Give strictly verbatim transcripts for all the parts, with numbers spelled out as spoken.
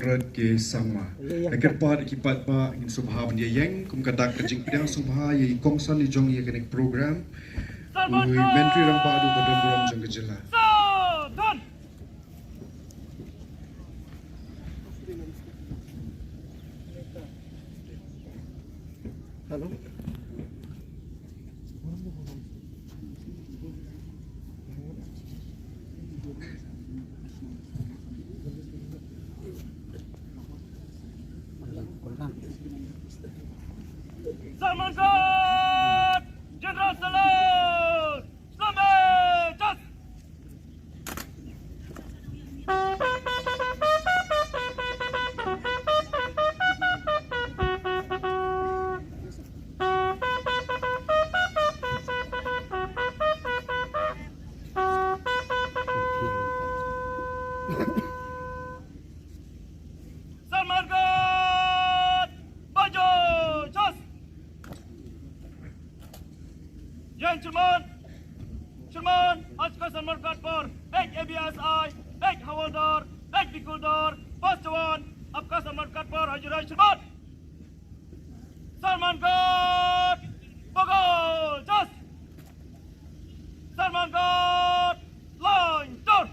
Ki Sangma. Ïa, ïa. Ïa kyrpad ïa ki paidbah ngin sngewbha ban ïa ïeng kum ka dak ka jingpdiang sngewbha ïa i kongsan i jong ïa kane ka program. U Myntri Rangbah Duh ba don burom jong ka jylla. Sa don. Hello. Salman Khan! General Salute! Salute! Just Salman Khan! Bajo! Just Yen Sherman! Sherman! आपका सलमान घाट पर एक एबीएसआई, एक हवलदार, एक बिकुलदार, पांच जवान, आपका सलमान घाट पर हाजिर है, Sherman! सलमान घाट! बगल! Just! सलमान घाट! लाइन! Turn!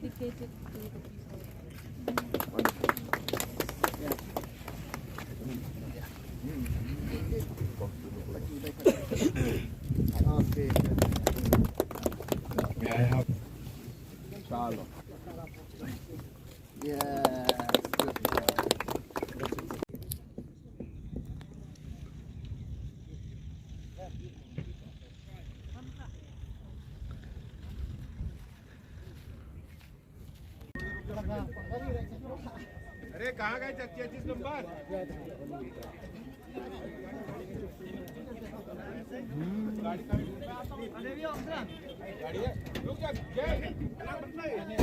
Dedicated to the people. May I have? Chalo. Yes. अरे, कहाँ गए चैंतीस नंबर? गाड़ी का, गाड़ी है। रुक जा, जय।